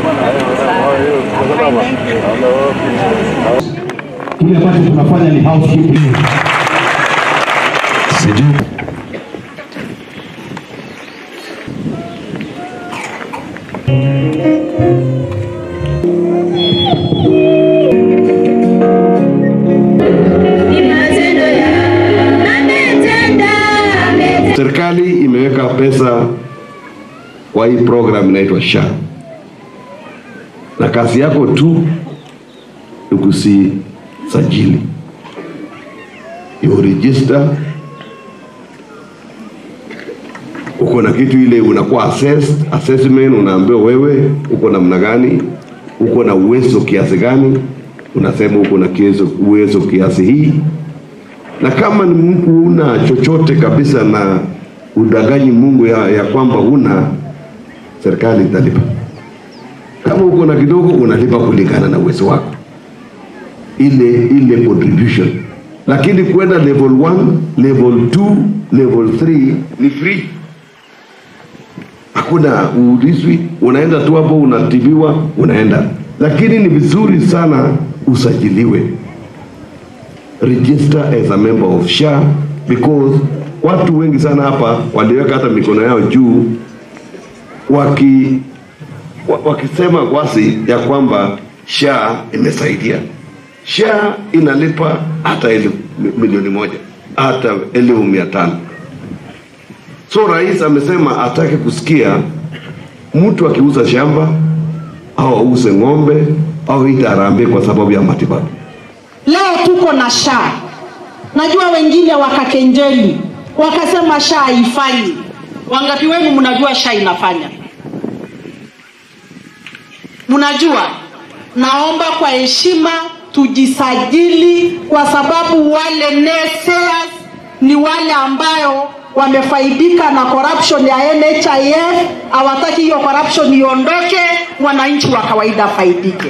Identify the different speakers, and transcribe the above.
Speaker 1: Fine, thank you.
Speaker 2: Kile ambacho tunafanya ni housekeeping.
Speaker 3: Sijui.
Speaker 4: Serikali imeweka pesa kwa hii program inaitwa SHA, na kazi yako tu ni kusisajili, you register. Uko na kitu ile unakuwa assessed, assessment, unaambiwa wewe uko namna gani, uko na uwezo kiasi gani, unasema uko na uwezo kiasi hii. Na kama ni mtu una chochote kabisa na udanganyi Mungu ya kwamba huna, serikali italipa. Kama uko na kidogo unalipa kulingana na uwezo wako, ile contribution. Lakini kwenda level 1, level 2, level 3 ni free, hakuna uulizwi, unaenda tu hapo unatibiwa, unaenda. Lakini ni vizuri sana usajiliwe, register as a member of SHA, because watu wengi sana hapa waliweka hata mikono yao juu wakisema wasi ya kwamba SHA imesaidia. SHA inalipa hata 1,000,000, hata 500,000. So rais amesema atake kusikia mtu akiuza shamba au auze ng'ombe au ita harambee kwa sababu ya matibabu.
Speaker 5: Leo tuko na SHA. Najua wengine wakakenjeli wakasema SHA haifanyi. Wangapi wenu mnajua SHA inafanya? Mnajua? Naomba kwa heshima tujisajili, kwa sababu wale naysayers ni wale ambayo wamefaidika na corruption ya NHIF, hawataki hiyo corruption iondoke, wananchi wa kawaida faidike.